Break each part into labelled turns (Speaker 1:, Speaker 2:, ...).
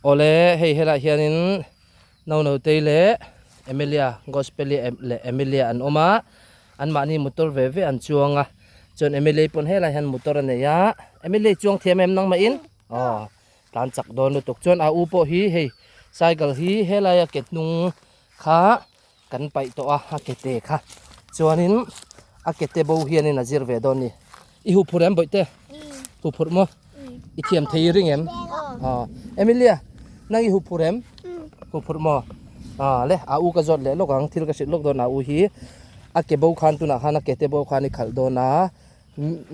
Speaker 1: Awle hei helaiah hianin Nonotei leh Emilia Gospel-i leh Emilia an awm a, anmahni motor ve ve an chuang a, chuan Emilia-i pawn helaiah hian motor a nei a, Emilia-i chuang thiam em nangmahin? Aw tlan chak dawn lutuk chuan a u pawh hi hei cycle hi helaia ke hnung kha kan paih tawh a, a ke te kha chuanin a ke te bo hianin a zir ve dawn a ni. I huh phurh em bawihte? Huh phurh maw? I thiam thei i ring em? Aw Emilia nang i huh phurh em? Huh phurh maw? Aw le a u ka zawt leh lawk ang thil ka hrilh lawk dawn a u hi a ke bo khan tunah khan a ke te bo khan i khalh dawn a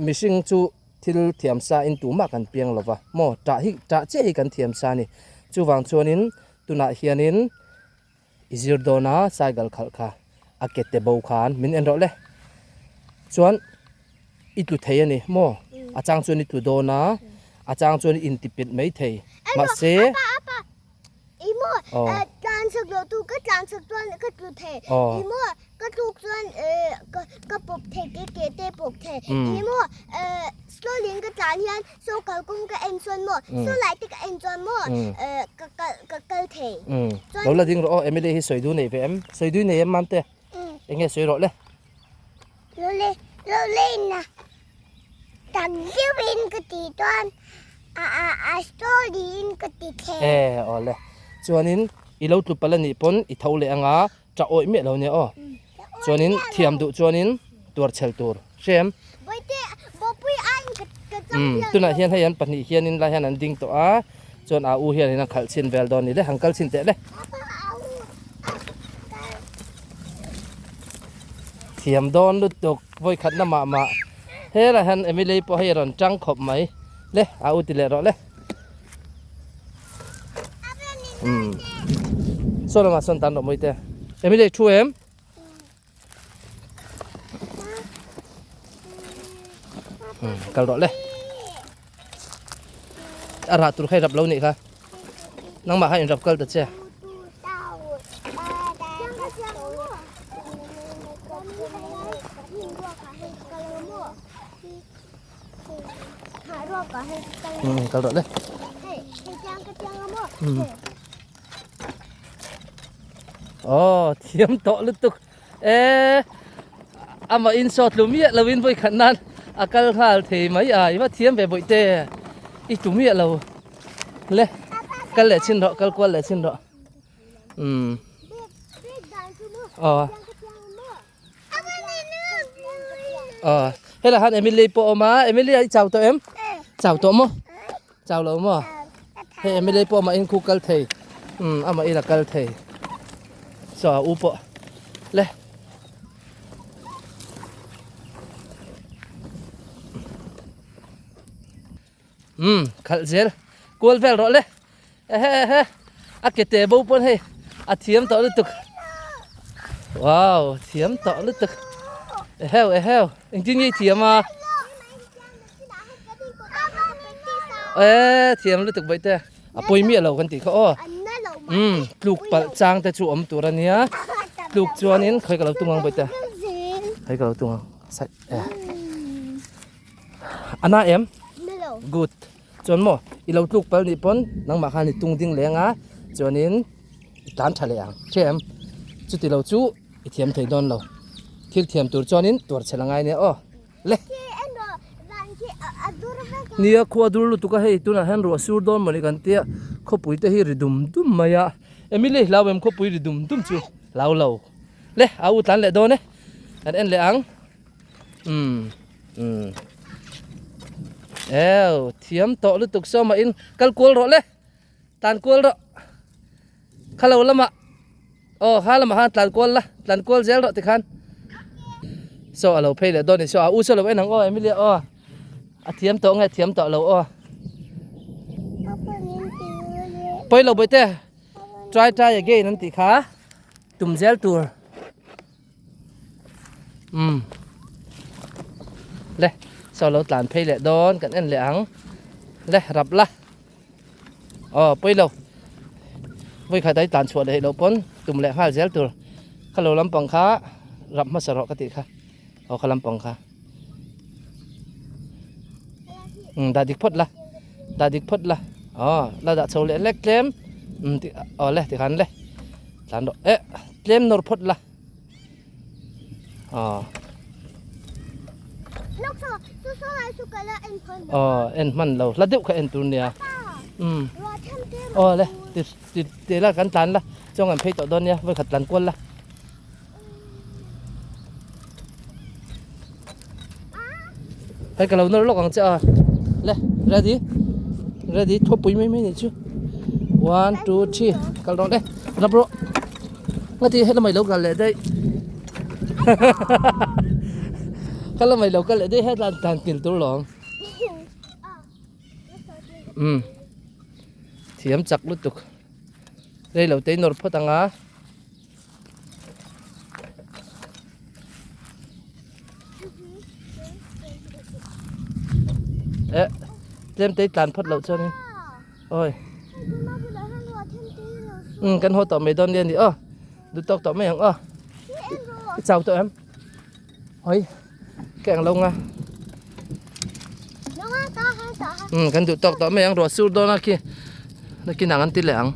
Speaker 1: mihring chu thil thiam sa in tumah kan piang lo va maw tah hi tah chiah hi kan thiam sa a ni chuvang chuanin tunah hianin I zir dawn a cycle khalh kha a ke te bo khan min en rawh le chuan i tlu thei a ni maw a chang chuan i tlu dawn a a chang chuan i inti pet mai thei mahse
Speaker 2: Saw kalkawng ka en chuan maw, saw lai te ka en chuan maw, ka kal ka kal thei.
Speaker 1: Chuan. Lo la ding rawh aw, Emily hi sawi du nei ve em? Sawi du nei em Mamte? Eng nge sawi rawh le?
Speaker 2: Lo le lo le in a tak deuh in ka ti chuan a a a story in ka ti thei.
Speaker 1: E aw le. Chuanin i lo tlu palh anih pawn i tho leh anga Tah awih miah lo nia aw. Chuanin thiam duh chuanin tuar chhel tur hre em. Umm tunah hian hei an pahnih hianin lai hian an ding tawh a chuan a u hianin a khalh chhin vel dawn ni le han kal chhin teh le. Thiam dawn lutuk vawi khatna mah mah helaiah hian Emily pawh hei a rawn tang khawp mai le a u ti leh rawh le. Umm saw lamah sawn tan rawh mawi te Emily thu em umm kal rawh le a rah tur kha i rap lo nih kha nangmah kha in rap kal ta che. Umm kal rawh le umm aw thiam tawh lutuk e amah in saw tlu miah lo in vawi khat nan a kal nghal thei mai a i va thiam ve bawih te i tlu miah lo le kal leh chhin rawh kal kual leh chhin rawh umm aw. Aw helai han Emily pawh a awm a Emily i chau tawh em chau tawh maw chau lo maw hei Emily pawh amah in khu kal thei umm amah in a kal thei saw a u pawh le umm khalh zel kual vel rawh le. Ehe ehe a ke te bo pawn hei a thiam tawh lutuk wow thiam tawh lutuk eheu eheu engtin nge i thiam a e thiam lutuk bawihte a pawi miah lo kan tih kha aw umm tluk palh chang te chu awm tur ania tluk chuanin khawi ka lo tung ang bawihte khawi ka lo tung ang side e ana em good. Chuan maw i lo tluk pal nih pawn nangmah khan i tung ding leng a chuanin i tlan tha leh ang hria em chuti lo chu i thiam thei dawn lo thil thiam tur chuanin tuar chhel angai nia aw le nia khua dur lutuk a hei tunah hian ruah sur dawn mawni kan tia khawpui te hi ri dum dum mai a Emily hlau em khawpui ri dum dum chu hlau lo le a u tlan leh dawn e kan en leh ang. Umm umm eo thiam tawh lutuk sawma in kal kual rawh le tlan kual rawh khalo lamah aw ha lamah khan tlan kual la tlan kual zel rawh tikhan saw alo phei leh dawn a ni saw a u saw lo en ang aw Emilia aw a thiam tawh nge thiam tawh lo aw pawi lo bawihte try try again an tih kha tum zel tur. Umm le saw lo tlan phei leh dawn kan en leh ang le rap la aw pawi lo vawi khat a i tlan chhuah leh loh pawn tum leh nghal zel tur kha lo lampang kha rap hmasa rawh ka tih kha aw kha lampang kha umm dah dik phawt la dah dik phawt la Aw la dah chho leh hlek tlem umm ti aw le tikhan le tlan rawh eh tlem nawr phawt la aw. Aw en hman lo hla deuh kha en tur nia umm aw le ti ti ti la kan tlan la chuan kan phei tawh dawn nia vawikhat tlan kual la. Hei ka lo nawr lawk ang che a le ready ready thawpui mai mai nih chu one two three kal rawh le rap rawh ngati hela mai lo kal leh daih kal mai lo kal leh daih hetla dan kil tur lawm um thiam chak lutuk rei lo te nawr phawt ang a. Eh, tlem te tlan phawt loh chuanin oi um kan haw tawh mai dawn nia ni aw duh tawk tawh mai ang aw i chau tawh em oi ka eng lo nga um kan duh tawk tawh mai ang ruah sur dawn a khi nakin ang an ti leh ang.